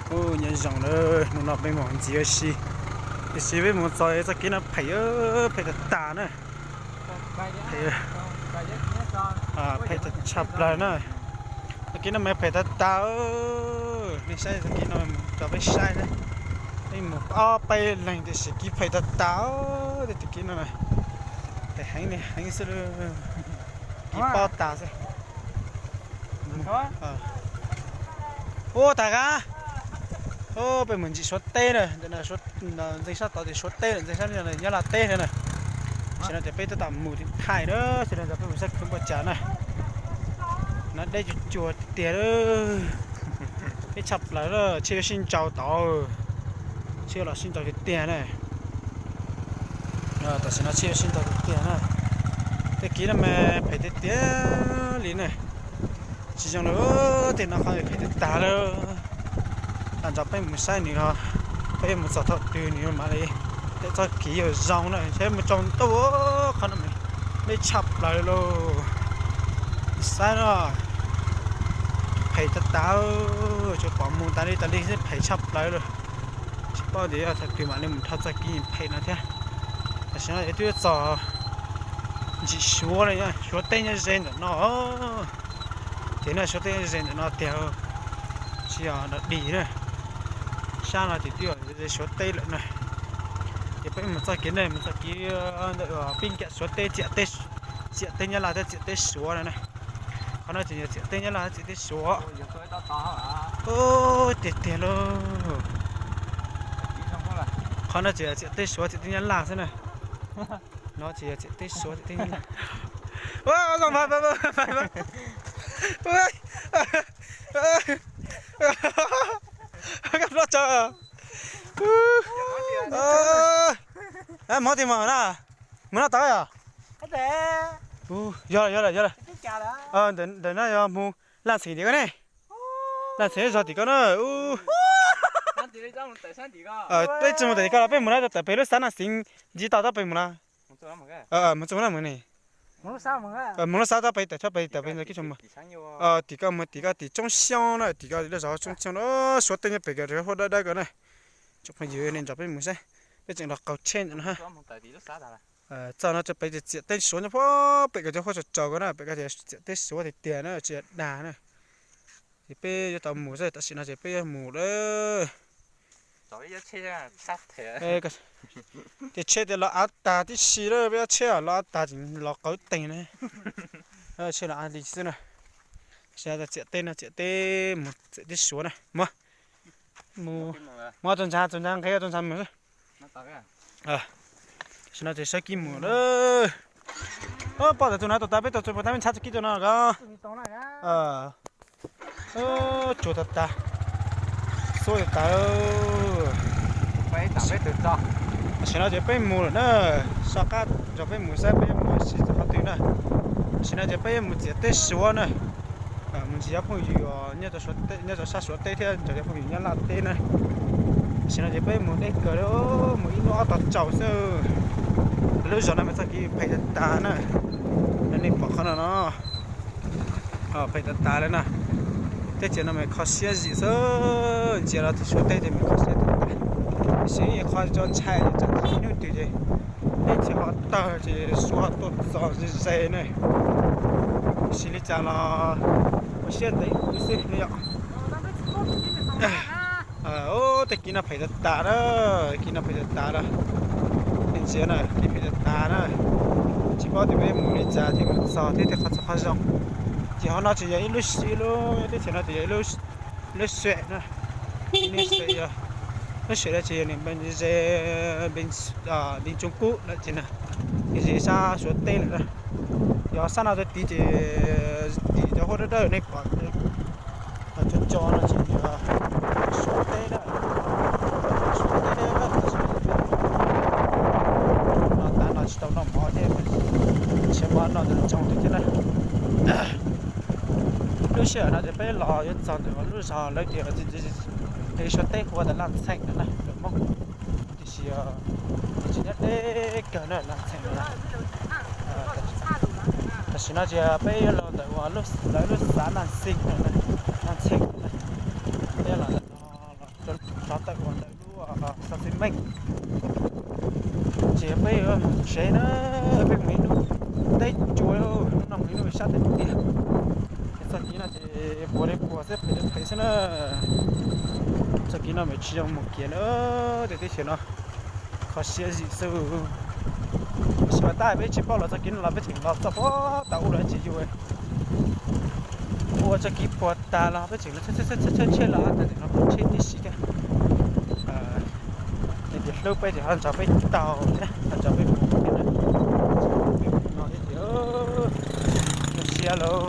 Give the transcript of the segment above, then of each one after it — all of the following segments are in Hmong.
Nyob zoo na, hnub no peb mus ntxiv ua si, tiam sis peb mus txog txoj kev no phem, phem tas tas na. Phem tshaj plaws na. Txoj kev no mas phem tas tas. Nej saib txoj kev no, coj peb saib na. Peb mus ob peb leeg tiam sis kev phem tas tas, tej kev no na. Phem heev li heev xwb, kev pob tas xwb. Ua tas qa. Peb mus ntsia Suav teb na, ntawm no ntxeev sab tod tias Suav teb, ntxeev sab no Nyab Laj teb na. Tam sim no ces peb tab tom mus tim Thaib na, tam sim no peb mus saib khwv npaum cas na. No deb cuag cuag tiag tiag, deb tshaj plaws, tsheb yuav sib ntsau tod, tsheb yuav los sib ntsau tiag tiag na. Tam sim no tsheb yuav sib ntsau tiag tiag na. Tej kev no mas phem tiag tiag li na. Tsis zoo li tej no, qhov phem tas tas lawm. Tam sim no peb mus saib nws, peb mus txog thaum twg nws mam li, tej txoj kev yuav zoo na, ntshe mus tsaus ntuj. Qhov no mas deb tshaj plaws lauj. Saib no, phem tas tas, tsuas pom mus tas li tas li xwb, phem tshaj plaws lauj. Tsis paub tias yog thaum twg mam li mus dhau txoj kev phem no thiab. Tam sim no twb txog ntsim Suav li, Suav teb nyob ze ntawm no. Ces no Suav teb nyob ze ntawm no tiag, tsis yog dog dig na. Sab no ces twb yog ze Suav teb lawm na. Ces peb mus txoj kev no, mus txoj kev ntawm pib nkaum Suav teb, txiam teb Nyab Laj thiab txiam teb Suav no na. Qhov no ces yog txiam teb Nyab Laj thiab txiam teb Suav. Tiag tiag lauj. Qhov no ces txiam teb Suav txiam teb Nyab Laj xwb na. No ces yog txiam teb Suav txiam teb Nyab Laj. Mov ti mas na, mus no tau yog? Yog lawm, yog lawm, yog lawm. Ntawm no yog mus Laj Ntxheem tim ko ne. Laj Ntxheem zog tim ko na. Peb tsis mus tawm tim ko los peb mus no tawm pem lub xab Naj Xeev, ntsib tau tab pem mus no. Mus txog na mus ne. Mus lub xab tab pem tawm tshab pem tawm pem ntawd kib tshab mus. Tim ko mus tim ko tim Tsoob Xyooj na, tim ko lub zos Tsoob Xyooj na. Suav teb nyob pem ko, huab dawb dawb ko na. Tsoom phooj ywg nej nrog peb mus saib, peb tseem los qaug tsheb ntawm no. Txog no tso pem txiam teb Suav nyob pem ko, cov huab tsaus tsaus ko na, pem ko tias txiam teb Suav tiag tiag na, tsis yog dag na. Ces peb yuav tau mus xwb, tam sim no ces peb yuav mus lawm. Ces tsheb tias los av tag tib si lawm, peb ob tsheb los av tag tseem los qawv teeg na. Tsheb los av li xwb na. Tam sim no txiam teb no, txiam teb mus txiam teb Suav na. Mus, mus txog ntsa, txog ntsa nqes txog ntsa mus xwb. Tam sim no ces sawv kev mus lawm. Poj tau tus no tau tas, peb tau txog puas tab, peb ntshab txog kev txog no ko. Tsuag tas tas, xuab tas tas. Tam sim no ces peb mus lawm na, soj qab nrog peb mus saib peb mus ua si txog qhov twg na. Tam sim no ces peb mus txiam teb Suav na. Mus ntsib cov phooj ywg nyob rau sab Suav teb thiab nrog cov phooj ywg nyob Laj teb na. Tam sim no ces peb mus deb kawg li, mus ib hnub ob tog tsaus xwb. Lub zos no mas txoj kev phem tas tas na. Nej pom qhov no no, phem tas tas li na. Teb chaws no mas kho siab zim xwb, ntsia los tus Suav teb ces mas kho siab tas tas. Tiam sis qhov tso ntshai ces tsam ib hnub twg ces teb chaws ho tawg ces Suav ho tuaj txog ze ze na. Tiam sis li cas los ua siab ntev kuv xwb no yom. Tej kev no phem tas tas na, kev no phem tas tas na. Nej ntsia na, kev phem tas tas na. Tsis paub tias peb mus li cas thiaj mus txog thiab tej qhov txog qhov zoo. Ces qhov no ces yog ib lub, ib lub, teb chaws no ces yog ib lub, lub xwm na. Lub xwm yog, lub xwm no ces yog nws ze, npee tsoov kub lawm ces na, nws ze sab Suav teb lawm na. Yog sab no rau tid ces tim cov huab dawb dawb nej pom, cov cov no ces yog Suav teb na. Suav teb na, no tas no tsis tau noj mov thiab, ntshe mov no ntawd zoo tiag thiab na. Lub sij hawm no ces peb los yuav txog ntawm lub zos lawv tias, Suav teb hu ua tias Laj Txheem no na, lus Hmoob. Tiam sis tsis nyob deb kawg na, Laj Txheem no na. Tam sim no ces peb yuav los ntawm uas lawv lub xav Naj Xeev no, Naj Xeev no na. Peb los ntawm no los tsov tawm uas ntawm lub xov xwm meej. Ces peb yuav mus tsev na, peb mus ib hnub teb cua, hnub no mus ib hnub sab tiag tiag. Ces txoj kev no ces puas li puas xwb, phem li phem xwb na. Txoj kev no mas tsis zoo mus kiag na, tej teb chaws no kho siab zim xwb. Tab sis mas tab peb tsis paub los txoj kev no los peb tseem los txog puag tom ub los tsis yus ua txoj kev puas tas los peb tseem los tsheb tsheb los tas no tsheb tib si thiab. Ces hlub peb ces ho nrog peb taug thiab, ho nrog peb mus thiab na. Peb mus no thiab ces ua siab lauj.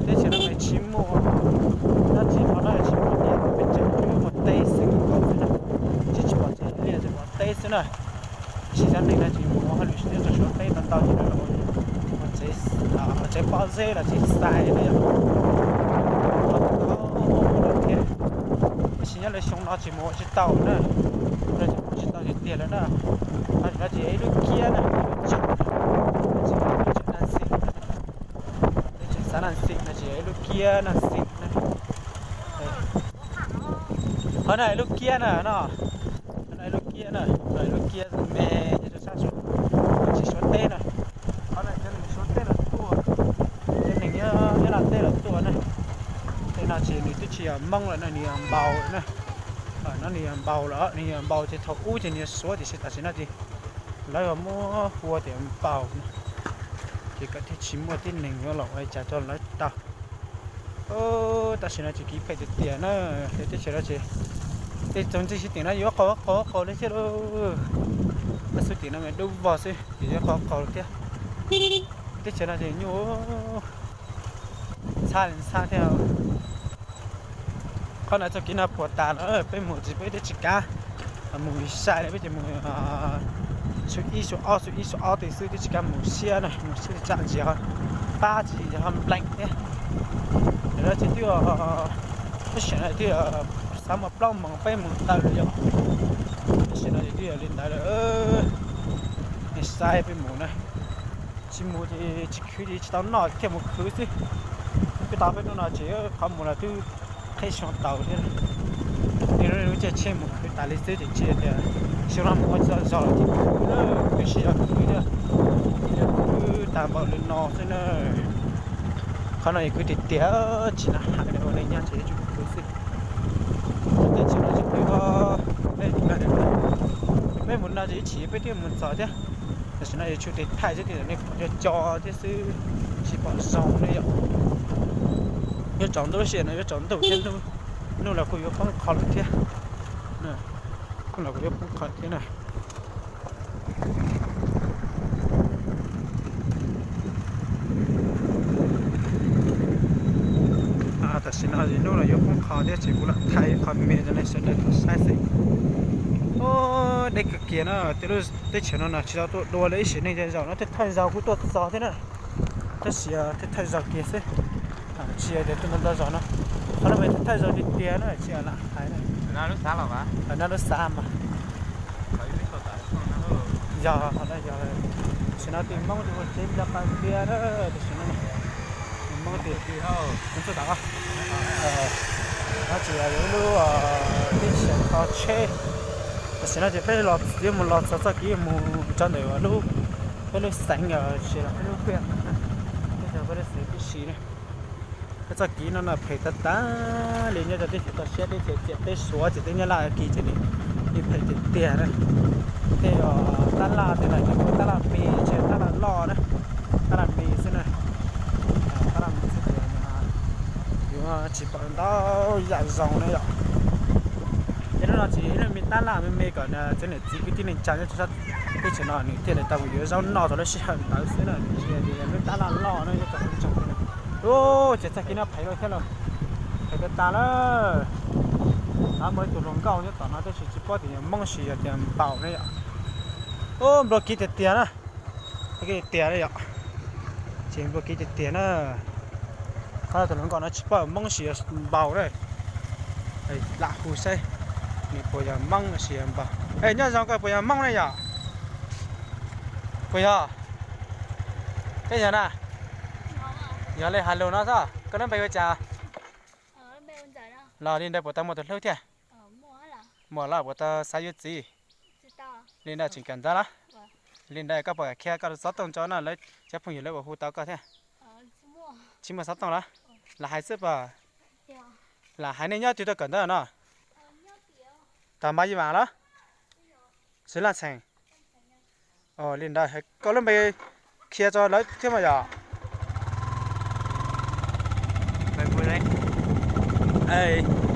Teb chaws no mas tsis muaj dab tsi no na, tsis muaj liaj, peb tseem tsuas muaj teb xwb, tsis tsis pom tsev liaj, tsuas pom teb xwb na. Tab sis cov neeg no ces mus ua hauj lwm tsis txawj suav teb ntau ntau ces lawv mus ua tsev, ua tsev pob zeb los tsev xais na yom. Thiab, tab sis nyob li xyoo no ces mus ua tsis tau na, no ces mus ua tsis tau tiag tiag lawm na. Ho no ces ib lub kiab na, tseem, tseem na xim, tseem xav na xim no ces ib lub kiab na xim na. Qhov no ib lub kiab na no, qhov no ib lub kiab na, no ib lub kiab me, tsis suav teb na. Qhov no cov neeg suav teb los tuaj, cov neeg nyob nyob Nyab Laj teb los tuaj na. Tej no ces nws twb tsis yog Hmoob lawm na, nws yog Npaus lawm na. No nws yog Npaus lawm, nws yog Npaus ces thaum ub ces nws yog Suav tiam sis tam sim no ces lawv muab hu tias Npaus na. Ces kom thiaj tsis muaj tib neeg yuav los ua li cas rau lawv tau. Tam sim no ces kev phem tiag tiag na, tej teb chaws no ces tej txog ntxij xwb tim no yuav qaug qaug qaug li thiab lauj. Tej xwb tim no mas dub vog xwb ces yuav qaug qaug li thiab. Teb chaws no ces nyuaj ntxhab li ntxhab thiab. Qhov no txoj kev no puas tas no peb mus tsis, peb twb tsis kav mus sai li, peb ces mus xu ib xu ob xu ib xu ob tej xwb, twb tsis kav mus siab na, mus siab tsa ntsis ho pab tsis yog ho npleem thiab. Lawv ces twb, lub sij hawm no twb xav muaj plaub moos peb moos tawm lawm yom. Lub sij hawm no ces twb yog li ntawd lawm, nej saib peb mus na. Tsis mus ces tsis khwv ces tsis tau noj thiaj mus khwv xwb. Peb tau peb hnub no ces qhov mus los twb qhib xyoo tau thiab. Li lub caij tsheb mus khwv tas li xwb ces tsis tias xyoo no mus ua tsis tau zog los ces khwv na, twb tsis yog khwv thiab. Ces yog khwv tag npaum li no xwb na. Qhov no es khwv tiag tiag, tsis na hais ua neej nyob ces yuav tsum khwv xwb. Tej tsis no ces peb, peb mus no ces ib chim peb thiaj mus txog thiab. Tam sim no yuav tsum tes thaij xwb, tej zaum nej pom co co thiab xwb, tsis pom zoo ne yom. Yuav tsaus ntuj, lub sij hawm no yuav tsaus ntuj thiab, hnub los kuj yuav poob qho lawm thiab. Hnub los kuj yuav poob qho thiab na. Tam sim no hnub los yuav poob qho thiab ces kuv lam thaij qhov me rau nej sawv daws tau saib xwb. Deb kawg kiag na, tej lub teb chaws no na tsis tau tuaj dua li ib sim neej zej zog no, tej thawj zaug kuj tuaj txog thiab na. Tab sis tej thawj zaug kiag xwb, tsis yog tias tuaj ntau ntau zaug no. Qhov no mas tej thawj zaug tiag tiag na, tsis yog lam hais na. Lub xav mas yog, yog, tam sim no tus Hmoob tus ua tsev nplog qas ntiag na, tam sim no tus Hmoob tus, no tsis yog ib lub teb chaws kho tsheb. Tam sim no ces peb los yuav mus los txog txoj kev mus rau ntawm lub, peb lub xeev, tsis los peb lub huyện, peb lub xeev tib si na. Peb txoj kev no no phem tag tag li, nyob rau teb chaws toj siab teb chaws ciam teb Suav ces teb Nyab Laj kiag ces nws phem tiag tiag na. Tej tab laj tej no ces tab laj me, tsis tab laj loj na, tab laj me xwb na. Tab laj me xwb ces yuav tsis pom ntau yam zoo na yom. Ces hnub no ces ib lub me tab laj me me kom cov niam txiv kwv tij neej tsa nyob rau sab teb chaws no nws thiaj li tau mus yuav zaub noj tau lub sij hawm ntawd xwb na, tsis yog tias yog lub tab laj loj na nyob rau hauv tsoom no. Ub, ces txoj kev no phem lawm thiab lauj, phem tas tas lawm. Lawv muaj ib tug hluas nkauj nyob tom no tab sis tsis paub tias yog Hmoob los yog tias Npaus ne yom. Ub, nplua kev tiag tiag na, nplua kev tiag tiag na yom. Ces nplua kev tiag tiag na. Qhov no tus hluas nkauj no tsis paub Hmoob los yog Npaus na. Lam hu saib nws puas yog Hmoob los yog Npaus. Es nyob zoo koj puas yog Hmoob ne yom? Puas yog? Koj yog na? Yog li hais lus no xwb, koj lub npe hu cas? Los li ntawd puas tau muaj tus hlub thiab? Muaj los puas tau xav yuav txiv? Li ntawd tseem kawm ntawv los? Li ntawd koj puas kam qhia koj xov tooj tso no, lawv cov phooj ywg lawv puas hu tau koj thiab? Tsis muaj xov tooj los? Lam hais xwb pom. Lam hais nej nyob twg tuaj kawm ntawv no? Tag Npab Yib Vas los? Sib Laj Txheem. Li ntawd koj lub npe qhia tso lawv thiab mas yom.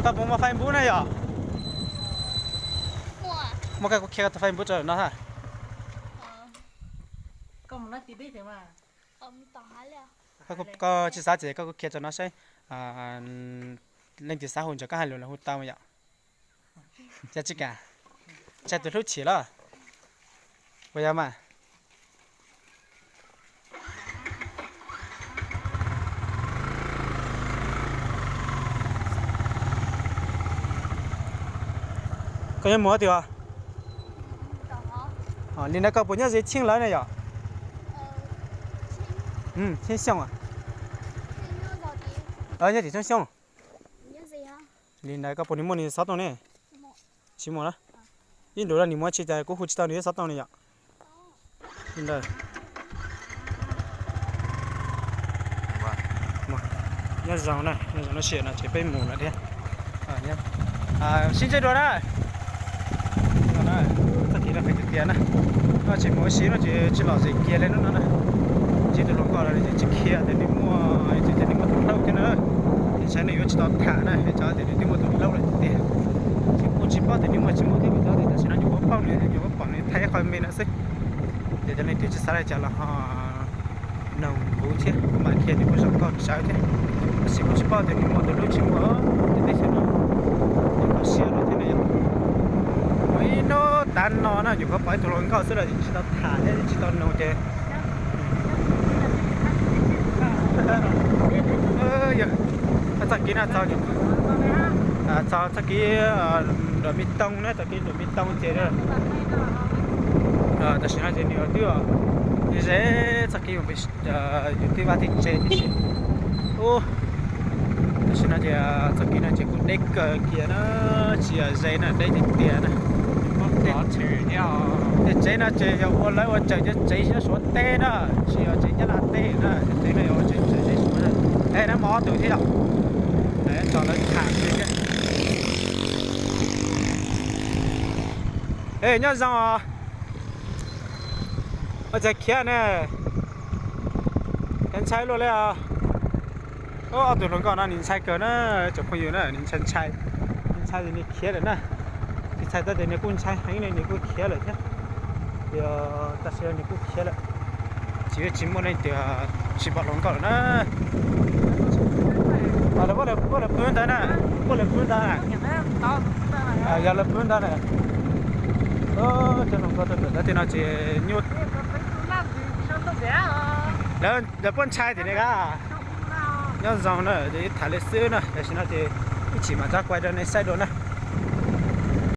Koj puas muaj Facebook na yom? Muaj, koj kuj qhia koj tus Facebook rau no ha. Koj tsis xav ces koj kuj qhia tso no saib leej twg xav hu nrog koj hais lus los hu tau mas yom. Yog tsis kam, tsis tus hlub chim los? Puas yog mas? Koj yuav mus twg os? Li ntawd koj puas nyob ze Tsheej lawv na yom? Tsheej Xyooj. Nyob tim Tsheej Xyooj. Li ntawd koj puas nws muaj nws xov tooj ne? Tsis muaj na. Ib ntus no nws muaj tsis tas kuv hu tsis tau nws xov tooj ne yom. Nyob zoo na, nyob zoo na, sij hawm no ces peb mus lawm thiab. Sib ntsib dua na. Txoj kev no qhia tiag tiag na. No tsis mus ua si no ces tsis lom zem kiag li no na. Ntsib tus hluas nkauj no ces tsis qhia tias nws muaj, tsis tias nws muaj tus hlub thiab na. Ces ntshai nws yuav tsis tau tham na, es cov tias nws twb muaj tus hlub lawm tiag. Ces kuj tsis paub tias nws muaj tsis muaj thiab, vim cov tias tam sim no nyuam qhuav paub nws, nyuam qhuav pom nws thaij qhov me no xwb. Ces cov leej twg tsis xav li cas los ho noog kuv thiab, kuv mam qhia nws muaj zoo nkauj sawv thiab. Tab sis kuv tsis paub tias nws muaj tus hlub tsis muaj, ces peb xyov no, ces koj siab no thiab ne yom. Mus ib hnub tav no na, nyuam qhuav pom ib tug hluas nkauj xwb los tsis tau tham thiab tsis tau noog ces txoj kev no txog, txog txoj kev Nruab Mis Tooj na, txoj kev Nruab Mis Tooj ces tam sim no ces nws twb ze txoj kev, yus twb vaj tib tsev tib si. Tam sim no ces txoj kev no ces kuj deb kawg kiag na, tsis yog ze na, deb tiag tiag na. Tej tsev no ces yog ua lawv ua tsev, tsev Suav teb na, tsis yog tsev Nyab Laj teb na, tsev no yog ua tsev Suav na. Es nab mos ob tug thiab yom. Tso lawv tham xwb thiab. Es nyob zoo os. Ua cas khiav ne? Khiav ntshai luaj li os. Ob tug hluas nkauj no nws ntshai kawg na, tsoom phooj ywg na, nws ntshai ntshai, nws ntshai ces nws khiav lawm na. Tsis txhais tau tias nws kuj ntshai heev li, nws kuj khiav lawm thiab. Yog tam sim no nws kuj khiav lawm. Tsis, tsis muaj leej twg, tsis pom hluas nkauj lawm na. Lawv muab lawv pw ntawd na, muab lawv pw ntawd na. Yog lawv pw ntawd na. Cov hluas nkauj tuaj ntawm tej no ces nyuaj. Lawv puab ntshai tim ne ka. Nyob zoo na, ces tham li xwb na, tam sim no ces ib chim mam rov quay rau nej saib dua na.